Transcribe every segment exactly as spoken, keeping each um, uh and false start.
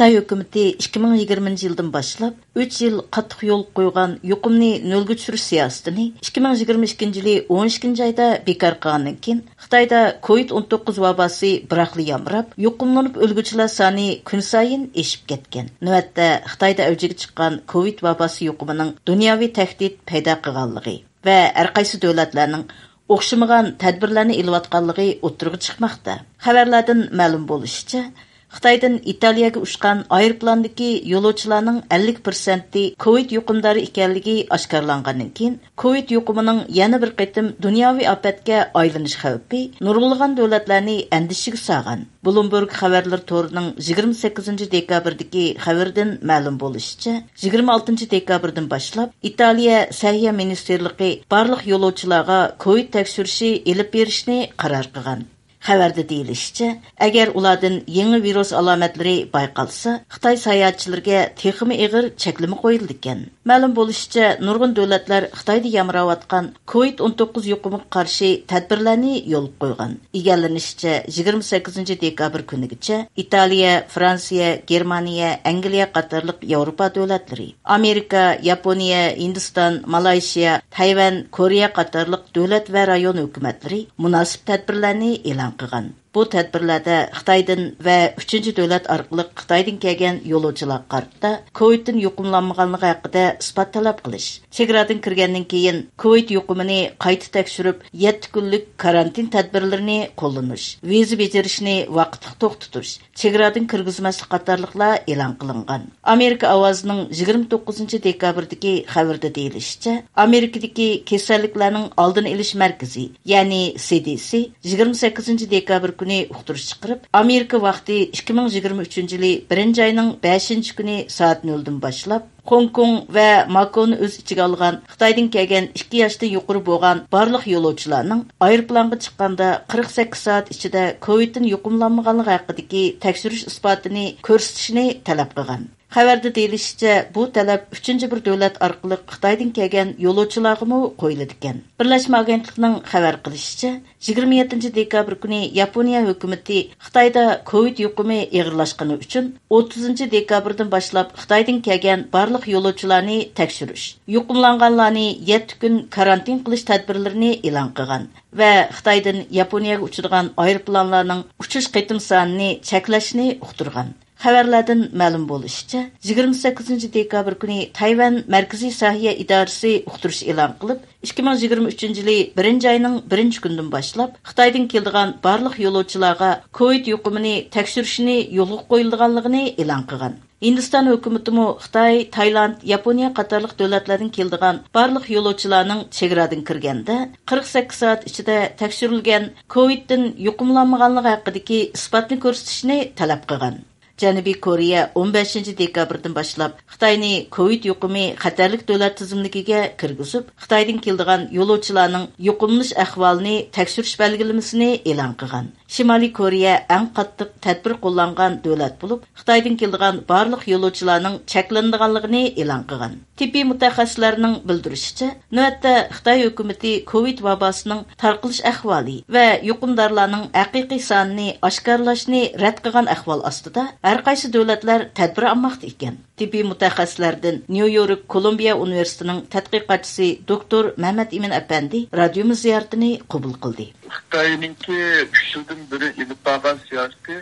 خىتاي ھۆكۈمىتى ئىككى مىڭ يىگىرمىنچى يىلدىن باشلاپ ئۈچ يىل قاتتىق يولغا قويغان يۇقۇمنى نۆلگە چۈشۈرۈش سىياسىتىنى ئىككى مىڭ يىگىرمە ئىككىنچى يىلى ئون ئىككىنچى ئايدا بىكار قىلغاندىن كېيىن، خىتايدا كوۋىد ئون توققۇز ۋاباسى بىراقلا يامراپ، يۇقۇملىنىپ ئۆلگۈچىلەر سانى كۈنسايىن ئېشىپ كەتكەن. نۆۋەتتە خىتايدا ئەۋجىگە چىققان كوۋىد ۋاباسى يۇقۇمىنىڭ دۇنياۋى تەھدىت پەيدا قىلغانلىقى ۋە ھەرقايسى دۆلەتلەرنىڭ ئوخشىمىغان تەدبىرلەرنى ئېلىۋاتقانلىقى ئوتتۇرىغا چىقماقتا. خەۋەرلەردىن مەلۇم بولۇشىچە، خىتايدىن ئىتالىيەگە ئۇچقان ئايروپىلاندىكى يولۇچىلارنىڭ ئەللىك پىرسەنتى كوۋىد يۇقۇمدارى ئىكەنلىكى ئاشكارىلانغاندىن كېيىن، كوۋىد يۇقۇمىنىڭ يەنە بىر قېتىم دۇنياۋى ئاپەتكە ئايلىنىش خەۋپى نۇرغۇنلىغان دۆلەتلەرنى ئەندىشىگە سالغان. بلومبېرگ خەۋەرلىرى تورىنىڭ يىگىرمە سەككىزىنچى دېكابىردىكى خەۋىرىدىن مەلۇم بولۇشىچە، يىگىرمە ئالتىنچى دېكابىردىن باشلاپ ئىتالىيە سەھىيە مىنىستىرلىقى بارلىق يولۇچىلارغا كوۋىد تەكشۈرۈشى ئېلىپ بېرىشنى قارار قىلغان. خەۋەردە دېيىلىشىچە، ئەگەر ئۇلاردىن يېڭى ۋىرۇس ئالامەتلىرى بايقالسا، خىتاي ساياھەتچىلىرىگە تېخىمۇ ئېغىر چەكلىمە قويۇلىدىكەن. مەلۇم بولۇشىچە، نۇرغۇن دۆلەتلەر خىتايدا يامراۋاتقان كوۋىد ئون توققۇز يۇقۇمىغا قارشى تەدبىرلەرنى يولغا قويغان. ئىگىلىنىشىچە، يىگىرمە سەككىزىنچى دېكابىر كۈنىگىچە ئىتالىيە، فرانسىيە، گېرمانىيە، ئەنگلىيە قاتارلىق ياۋروپا دۆلەتلىرى، ئامېرىكا، ياپونىيە، ھىندىستان، مالايشىيا، تەيۋەن، كورېيە قاتارلىق دۆلەت ۋە رايون ھۆكۈمەتلىرى مۇناسىپ تەدبىرلەرنى ئېلان قىلغان. بۇ تەدبىرلەردە خىتايدىن ۋە ئۈچىنچى دۆلەت ئارقىلىق خىتايدىن كەلگەن يولۇچىلارغا قارىتا كوۋىدتىن يۇقۇملانمىغانلىقى ھەققىدە ئىسپات تەلەپ قىلىش، چېگرادىن كىرگەندىن كېيىن كوۋىد يۇقۇمىنى قايتا تەكشۈرۈپ، يەتتە كۈنلۈك كارانتىن تەدبىرلىرىنى قوللىنىش، ۋىزا بېجىرىشنى ۋاقىتلىق توختىتىش، چېگرادىن كىرگۈزمەسلىك قاتارلىقلار ئېلان قىلىنغان. ئامېرىكا ئاۋازىنىڭ يىگىرمە توققۇزىنچى دېكابىردىكى خەۋىرىدە دېيىلىشىچە، ئامېرىكىدىكى كېسەللىكلەرنىڭ ئالدىنى ئېلىش مەركىزى، يەنى سى دى سى، يىگىرمە سەككىزىنچى دېكابىر كۈنى ئۇقتۇرۇش چىقىرىپ، ئامېرىكا ۋاقتى ئىككى مىڭ يىگىرمە ئۈچىنچى يىلى بىرىنچى ئاينىڭ بەشىنچى كۈنى سائەت نۆلدىن باشلاپ، خوڭكوڭ ۋە ماكونى ئۆز ئىچىگە ئالغان خىتايدىن كەلگەن ئىككى ياشتىن يۇقىرى بولغان بارلىق يولۇچىلارنىڭ ئايروپىلانغا چىققاندا قىرىق سەككىز سائەت ئىچىدە كوۋىدتىن يۇقۇملانمىغانلىقى ھەققىدىكى تەكشۈرۈش ئىسپاتىنى كۆرسىتىشنى تەلەپ قىلغان. خەۋەردە دېيىلىشىچە، بۇ تەلەپ ئۈچىنچى بىر دۆلەت ئارقىلىق خىتايدىن كەلگەن يولۇچىلارغىمۇ قويۇلىدىكەن. بىرلەشمە ئاگېنتلىقىنىڭ خەۋەر قىلىشىچە، يىگىرمە يەتتىنچى دېكابىر كۈنى ياپونىيە ھۆكۈمىتى خىتايدا كوۋىد يۇقۇمى ئېغىرلاشقىنى ئۈچۈن ئوتتۇزىنچى دېكابىردىن باشلاپ خىتايدىن كەلگەن بارلىق يولۇچىلارنى تەكشۈرۈش، يۇقۇملانغانلارنى يەتتە كۈن كارانتىن قىلىش تەدبىرلىرىنى ئېلان قىلغان ۋە خىتايدىن ياپونىيەگە ئۇچىدىغان ئايروپىلانلارنىڭ ئۇچۇش قېتىم سانىنى چەكلەشنى ئۇقتۇرغان. خەۋەرلەردىن مەلۇم بولۇشىچە، يىگىرمە سەككىزىنچى دېكابىر كۈنى تەيۋەن مەركىزىي ساھىيە ئىدارىسى ئۇقتۇرۇش ئېلان قىلىپ، ئىككى مىڭ يىگىرمە ئۈچىنچى يىلى بىرىنچى ئاينىڭ بىرىنچى كۈنىدىن باشلاپ خىتايدىن كېلىدىغان بارلىق يولۇچىلارغا كوۋىد يۇقۇمىنى تەكشۈرۈشنى يولغا قويۇلىدىغانلىقىنى ئېلان قىلغان. ھىندىستان ھۆكۈمىتىمۇ خىتاي، تايلاند، ياپونىيە قاتارلىق دۆلەتلەردىن كېلىدىغان بارلىق يولۇچىلارنىڭ چېگرادىن كىرگەندە قىرىق سەككىز سائەت ئىچىدە تەكشۈرۈلگەن كوۋىدتىن يۇقۇملانمىغانلىقى ھەققىدىكى ئىسپاتنى كۆرسىتىشنى تەلەپ قىلغان. جەنۇبىي كورېيە ئون بەشىنچى دېكابىردىن باشلاپ خىتاينى كوۋىد يۇقۇمى خەتەرلىك دۆلەت تىزىملىكىگە كىرگۈزۈپ، خىتايدىن كېلىدىغان يولۇچىلارنىڭ يۇقۇملىنىش ئەھۋالىنى تەكشۈرۈش بەلگىلىمىسىنى ئېلان قىلغان. شىمالىي كورېيە ئەڭ قاتتىق تەدبىر قوللانغان دۆلەت بولۇپ، خىتايدىن كېلىدىغان بارلىق يولۇچىلارنىڭ چەكلىنىدىغانلىقىنى ئېلان قىلغان. تېببىي مۇتەخەسسىسلەرنىڭ بىلدۈرۈشىچە، نۆۋەتتە خىتاي ھۆكۈمىتى كوۋىد ۋاباسىنىڭ تارقىلىش ئەھۋالى ۋە يۇقۇمدارلارنىڭ ھەقىقىي سانىنى ئاشكارىلاشنى رەت قىلغان ئەھۋال ئاستىدا، ھەرقايسى دۆلەتلەر تەدبىر ئالماقتا ئىكەن. تېببىي مۇتەخەسسىسلەردىن نيۇ يورك كولومبىيە ئۇنىۋېرسىتېتىنىڭ تەتقىقاتچىسى دوكتور مەمەت ئىمىن ئەپەندى رادىيومىز زىيارىتىنى قوبۇل قىلدى. خىتاينىڭكى ئۈچ يىلدىن بېرى ئېلىپ بارغان سىياسىتى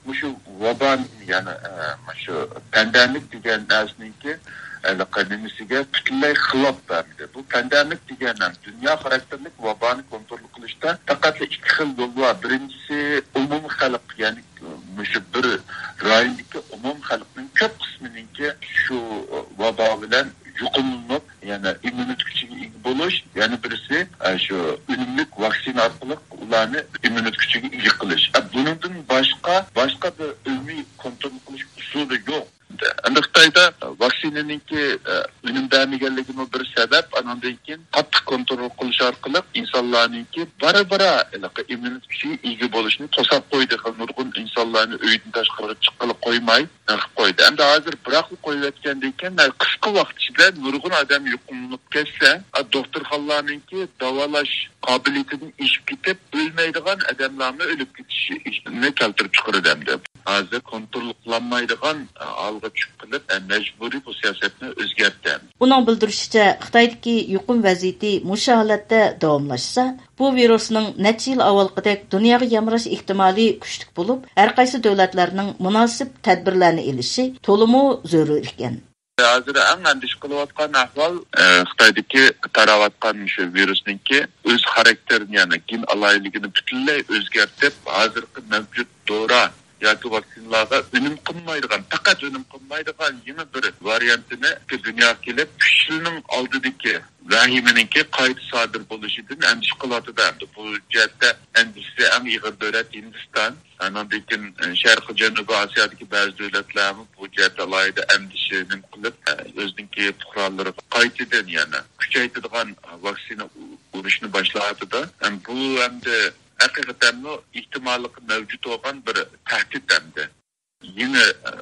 مۇشۇ ۋابانى، يەنى، ئە، مۇشۇ پاندېمىك دېگەن نەرسىنىڭكى ھېلىقى نېمىسىگە پۈتۈنلەي خىلاپ بەرمىدى. بۇ پاندېمىك دېگەن ھەم دۇنيا خاراكتېرلىك ۋابانى كونترول قىلىشتا پەقەتلا ئىككى خىل يول بار. بىرىنچىسى، ئومۇمىي خەلق، يەنى مۇشۇ بىر رايوندىكى ئومۇمىي خەلقنىڭ كۆپ قىسمىنىڭكى شۇ ۋابا بىلەن يۇقۇملىنىپ، يەنە ئىممۇنىتېت كۈچىگە ئىگە بولۇش، يەنە بىرسى، ئە، شۇ ئۈنۈملۈك ۋاكسىنا ئارقىلىق ئۇلارنى ئىممۇنىتېت كۈچىگە ئىگە قىلىش. ئە، بۇنىڭدىن باشقا، باشقا بىر ئىلمىي كونترول قىلىش ئۇسۇلى يوق. ئەمدى خىتايدا ۋاكسىنىنىڭكى، ئە، ئۈنۈم بەرمىگەنلىكىمۇ بىر سەۋەب. ئانىڭدىن كېيىن قاتتىق كونترول قىلىش ئارقىلىق ئىنسانلارنىڭكى بارا-بارا ھېلىقى ئىممۇنىتېت كۈچىگە ئىگە بولۇشنى توساپ قويدى. نۇرغۇن ئىنسانلارنى ئۆيدىن تاشقىرىغا چىققىلى قويماي، نېمە قىلىپ قويدى. ئەمدى ھازىر بىراقلا قويۇۋەتكەندىن كېيىن، قىسقا ۋاقىت ئىچىدە نۇرغۇن ئادەم يۇقۇملىنىپ كەتسە، ئا، دوختۇرخانىلارنىڭكى داۋالاش قابىلىيىتىدىن ئېشىپ كېتىپ، ئۆلمەيدىغان ئادەملەرمۇ ئۆلۈپ كېتىشىنى كەلتۈرۈپ چىقىرىدۇ ئەمدى. ھازىر كونترول قىلالمايدىغان ھالغا چۈشۈپ قېلىپ، مەجبۇرىي بۇ سىياسەتنى ئۆزگەرتتى. ئۇنىڭ بىلدۈرۈشىچە، خىتايدىكى يۇقۇم ۋەزىيىتى مۇشۇ ھالەتتە داۋاملاشسا، بۇ ۋىرۇسنىڭ نەچچە يىل ئاۋۋالقىدەك دۇنياغا يامراش ئېھتىمالى كۈچلۈك بولۇپ، ھەرقايسى دۆلەتلەرنىڭ مۇناسىپ تەدبىرلەرنى ئېلىشى تولىمۇ زۆرۈر ئىكەن. ھازىر ئەڭ ئەندىشە قىلىۋاتقان ئەھۋال، ئە، خىتايدىكى تاراۋاتقان شۇ ۋىرۇسنىڭكى ئۆز خاراكتېرىنى، يەنى گېن ئالاھىدىلىكىنى پۈتۈنلەي ئۆزگەرتىپ، ھازىرقى مەۋجۇت دورا ياكى ۋاكسىنىلارغا ئۈنۈم قىلمايدىغان، پەقەت ئۈنۈم قىلمايدىغان يېڭى بىر ۋارىيانتىنى دۇنياغا كېلىپ، ئۈچ يىلنىڭ ئالدىدىكى ۋەھىمىنىڭكى قايتا سادىر بولۇشىدىن ئەندىشە قىلىۋاتىدۇ ئەمدى. بۇ جەھەتتە ئەندىشىسى ئەڭ ئېغىر دۆلەت ھىندىستان. ئانىڭدىن كېيىن، ئە، شەرقىي جەنۇبىي ئاسىيادىكى بەزى دۆلەتلەرمۇ بۇ جەھەتتە ئالاھىدە ئەندىشە نېمە قىلىپ، ئە، ئۆزىنىڭكى پۇقرالىرىغا قايتىدىن يەنە كۈچەيتىدىغان ۋاكسىنا ئۇ-، ئۇرۇشنى باشلاۋاتىدۇ. ھەم بۇ ئەمدى ھەقىقەتەنمۇ ئېھتىماللىقى مەۋجۇت بولغان بىر تەھدىت ئەمدى. يېڭى، ئە،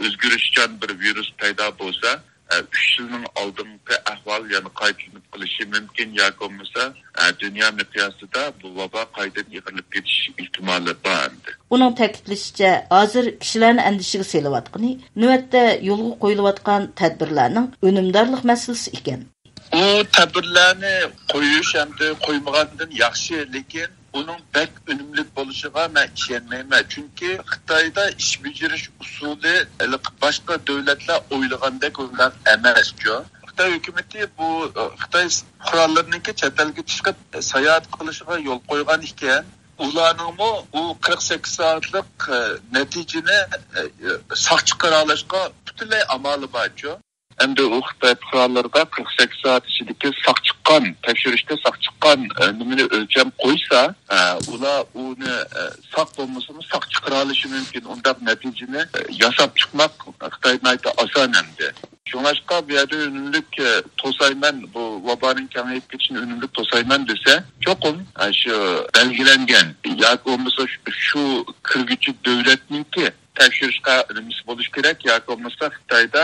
ئۆزگىرىشچان بىر ۋىرۇس پەيدا بولسا، ئە، ئۈچ يىلنىڭ ئالدىنقى ئەھۋال يەنە قايتىلىنىپ قېلىشى مۇمكىن ياكى بولمىسا، ئە، دۇنيا مىقياسىدا بۇ ۋابا قايتىدىن ئېغىرلىشىپ كېتىش ئېھتىمالى بار ئەمدى. ئۇنىڭ تەكىتلىشىچە، ھازىر كىشىلەرنى ئەندىشىگە سېلىۋاتقىنى نۆۋەتتە يولغا قويۇلۇۋاتقان تەدبىرلەرنىڭ ئۈنۈمدارلىق مەسىلىسى ئىكەن. بۇ تەدبىرلەرنى قويۇش ھەمدە قويمىغاندىن ياخشى، لېكىن ئۇنىڭ بەك ئۈنۈملۈك بولۇشىغا مەن ئىشەنمەيمەن. چۈنكى خىتايدا ئىش بېجىرىش ئۇسۇلى ھېلىقى باشقا دۆلەتلەر ئويلىغاندەك ئۇنداق ئەمەسچۇ. خىتاي ھۆكۈمىتى بۇ، ئە، خىتاي پۇقرالىرىنىڭكى چەت ئەلگە چىقىپ ساياھەت قىلىشىغا يول قويغان ئىكەن. ئۇلارنىڭمۇ بۇ قىرىق سەككىز سائەتلىك، ئە، نەتىجىنى، ئە، ساق چىقىرالاشقا پۈتۈنلەي ئامالى بارچۇ. ئەمدى ئۇ خىتاي پۇقرالىرىغا قىرىق سەككىز سائەت ئىچىدىكى ساق چىققان، تەكشۈرۈشتە ساق چىققان، ئە، نېمىنى ئۆلچەم قويسا، ئە، ئۇلار ئۇنى، ئە، ساق بولمىسىمۇ ساق چىقىرالىشى مۇمكىن. ئۇنداق نەتىجىنى، ئە، ياساپ چىقماق خىتايدا ناھايىتى ئاسان ئەمدى. شۇڭلاشقا بۇ يەردە ئۈنۈملۈك، ئە، توسايمەن، بۇ ۋابانىڭ كېڭىيىپ كېتىشىنى ئۈنۈملۈك توسايمەن دېسە، چوقۇم، ئە، شۇ بەلگىلەنگەن ياكى بولمىسا شۇ، شۇ كىرگۈچى دۆلەتنىڭكى تەكشۈرۈشكە نېمىسى بولۇش كېرەك ياكى بولمىسا خىتايدا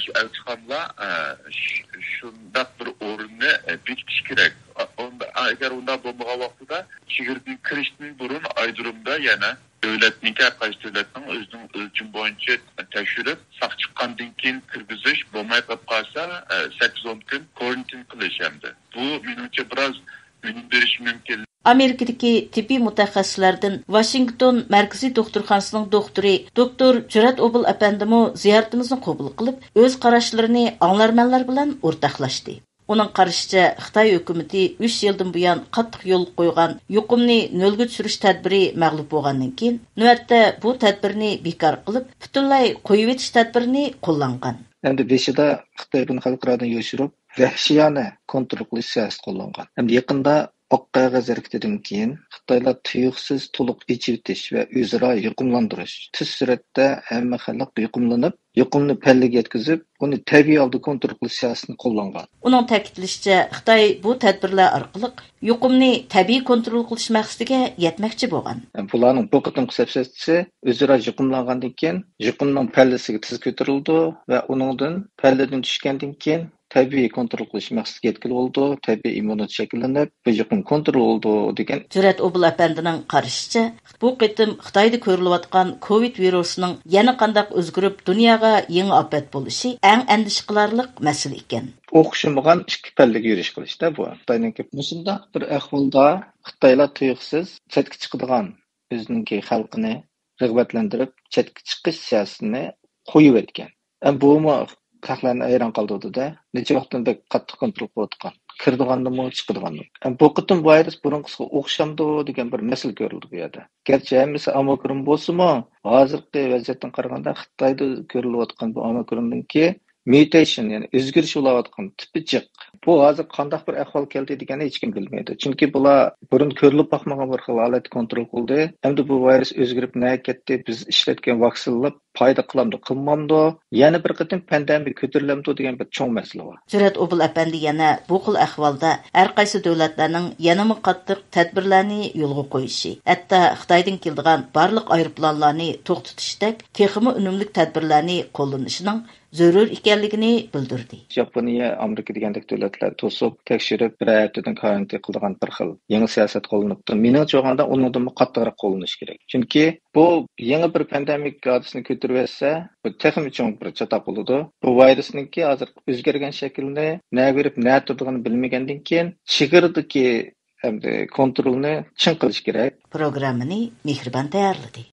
شۇ ئەلچىخانىلار، ئە، ش-، شۇنداق بىر ئورۇننى، ئە، بېكىتىش كېرەك. ئە، ئۇندا-، ئەگەر ئۇنداق بولمىغان ۋاقتىدا چېگرىدىن كىرىشتىن بۇرۇن ئايرودرومدا يەنە دۆلەتنىڭكى، ھەر قايسى دۆلەتنىڭ ئۆزىنىڭ ئۆلچىمى بويىچە تەكشۈرۈپ، ساق چىققاندىن كېيىن كىرگۈزۈش، بولماي قېلىپ قالسا، ئە، سەككىز ئون كۈن كورانتىن قىلىش ئەمدى. بۇ مېنىڭچە بىراز ئۈنۈم بېرىشى مۇمكىن. ئامېرىكىدىكى تېببىي مۇتەخەسسىسلەردىن ۋاشىنگتون مەركىزىي دوختۇرخانىسىنىڭ دوختۇرى دوكتور جۈرئەت ئوبۇل ئەپەندىمۇ زىيارىتىمىزنى قوبۇل قىلىپ، ئۆز قاراشلىرىنى ئاڭلارمەنلەر بىلەن ئورتاقلاشتى. ئۇنىڭ قارىشىچە، خىتاي ھۆكۈمىتى ئۈچ يىلدىن بۇيان قاتتىق يولغا قويغان يۇقۇمنى نۆلگە چۈشۈرۈش تەدبىرى مەغلۇپ بولغاندىن كېيىن، نۆۋەتتە بۇ تەدبىرنى بىكار قىلىپ، پۈتۈنلەي قويۇۋېتىش تەدبىرىنى قوللانغان. ئەمدى بېشىدا خىتاي بۇنى خەلقئارادىن يوشۇرۇپ، ۋەھشىيانە كونترول قىلىش سىياسىتى قوللانغان. ئەمدى يېقىندا ئاق قەغەز ھەرىكىتىدىن كېيىن خىتايلار تۇيۇقسىز تولۇق ئېچىۋېتىش ۋە ئۆزئارا يۇقۇملاندۇرۇش، تېز سۈرئەتتە ھەممە خەلق يۇقۇملىنىپ، يۇقۇمنى پەللىگە يەتكۈزۈپ، ئۇنى تەبىئىي ھالدا كونترول قىلىش سىياسىتىنى قوللانغان. ئۇنىڭ تەكىتلىشىچە، خىتاي بۇ تەدبىرلەر ئارقىلىق يۇقۇمنى تەبىئىي كونترول قىلىش مەقسىتىگە يەتمەكچى بولغان. بۇلارنىڭ بۇ قېتىمقى سەپسەتىسى ئۆزئارا يۇقۇملانغاندىن كېيىن يۇقۇمنىڭ پەللىسىگە تېز كۆتۈرۈلىدۇ ۋە ئۇنىڭدىن پەللىدىن چۈشكەندىن كېيىن تەبىئىي كونترول قىلىش مەقسىتىگە يەتكىلى بولىدۇ، تەبىئىي ئىممۇنىتېت شەكىللىنىپ، بۇ يۇقۇم كونترول بولىدۇ دېگەن. جۈرئەت ئوبۇل ئەپەندىنىڭ قارىشىچە، بۇ قېتىم خىتايدا كۆرۈلۈۋاتقان كوۋىد ۋىرۇسىنىڭ يەنە قانداق ئۆزگىرىپ، دۇنياغا يېڭى ئاپەت بولۇشى ئەڭ ئەندىشە قىلارلىق مەسىلە ئىكەن. ئوخشىمىغان ئىككى پەللىگە يۈرۈش قىلىشتا بۇ خىتاينىڭكى. مۇشۇنداق بىر ئەھۋالدا خىتايلار تۇيۇقسىز چەتكە چىقىدىغان، ئۆزىنىڭكى خەلقىنى رىغبەتلەندۈرۈپ، چەتكە چىقىش سىياسىتىنى قويۇۋەتكەن. ئەم، بۇمۇ خەقلەرنى ھەيران قالدۇردى-دە، نەچچە ۋاقىتتىن بەك قاتتىق كونترول قىلىۋاتقان. كىرىدىغاندىمۇ، چىقىدىغاندىمۇ. ئەم، بۇ قېتىم ۋىرۇس بۇرۇنقىسىغا ئوخشامدۇ دېگەن بىر مەسىلە كۆرۈلدى بۇ يەردە. گەرچە ھەممىسى ئومىكرون بولسىمۇ، ھازىرقى ۋەزىيەتتىن قارىغاندا خىتايدا كۆرۈلۈۋاتقان بۇ ئومىكروننىڭكى ميۇتەيشن، يەنى ئۆزگىرىش بولۇۋاتقان تىپى جىق. بۇ ھازىر قانداق بىر ئەھۋال كەلدى دېگەننى ھېچكىم بىلمەيدۇ. چۈنكى بۇلار بۇرۇن كۆرۈلۈپ باقمىغان بىر خىل ھالەتتە كونترول قىلدى. ئەمدى بۇ ۋىرۇس ئۆزگىرىپ نەگە كەتتى، بىز ئىشلەتكەن ۋاكسىنىلار پايدا قىلامدۇ، قىلمامدۇ، يەنە بىر قېتىم پاندېمىيە كۆتۈرۈلەمدۇ دېگەن بىر چوڭ مەسىلە بار. جۈرئەت ئوبۇل ئەپەندى يەنە بۇ خىل ئەھۋالدا ھەر قايسى دۆلەتلەرنىڭ يەنىمۇ قاتتىق تەدبىرلەرنى يولغا قويۇشى، ھەتتا خىتايدىن كېلىدىغان بارلىق ئايروپىلانلارنى توختىتىشتەك تېخىمۇ ئۈنۈملۈك تەدبىرلەرنى قوللىنىشىنىڭ زۆرۈر ئىكەنلىكىنى بىلدۈردى. ياپونىيە، ئامېرىكا دېگەندەك دۆلەتلەر سەۋەبلەر توسۇپ، تەكشۈرۈپ، بىرەر ھەپتىدىن كارانتىن قىلىدىغان بىر خىل يېڭى سىياسەت قوللىنىپتۇ. مېنىڭچە ئالغاندا، ئۇنىڭدىنمۇ قاتتىقراق قوللىنىش كېرەك. چۈنكى بۇ يېڭى بىر پاندېمىك ھادىسىنى كۆتۈرۈۋەتسە، بۇ تېخىمۇ چوڭ بىر چاتاق بولىدۇ. بۇ ۋىرۇسنىڭكى ھازىر ئۆزگەرگەن شەكلىنى، نەگە بېرىپ نەدە تۇرىدىغىنىنى بىلمىگەندىن كېيىن، چېگرىدىكى ئەمدى كونترولنى چىڭ قىلىش كېرەك. پروگراممىنى مېھرىبان تەييارلىدى.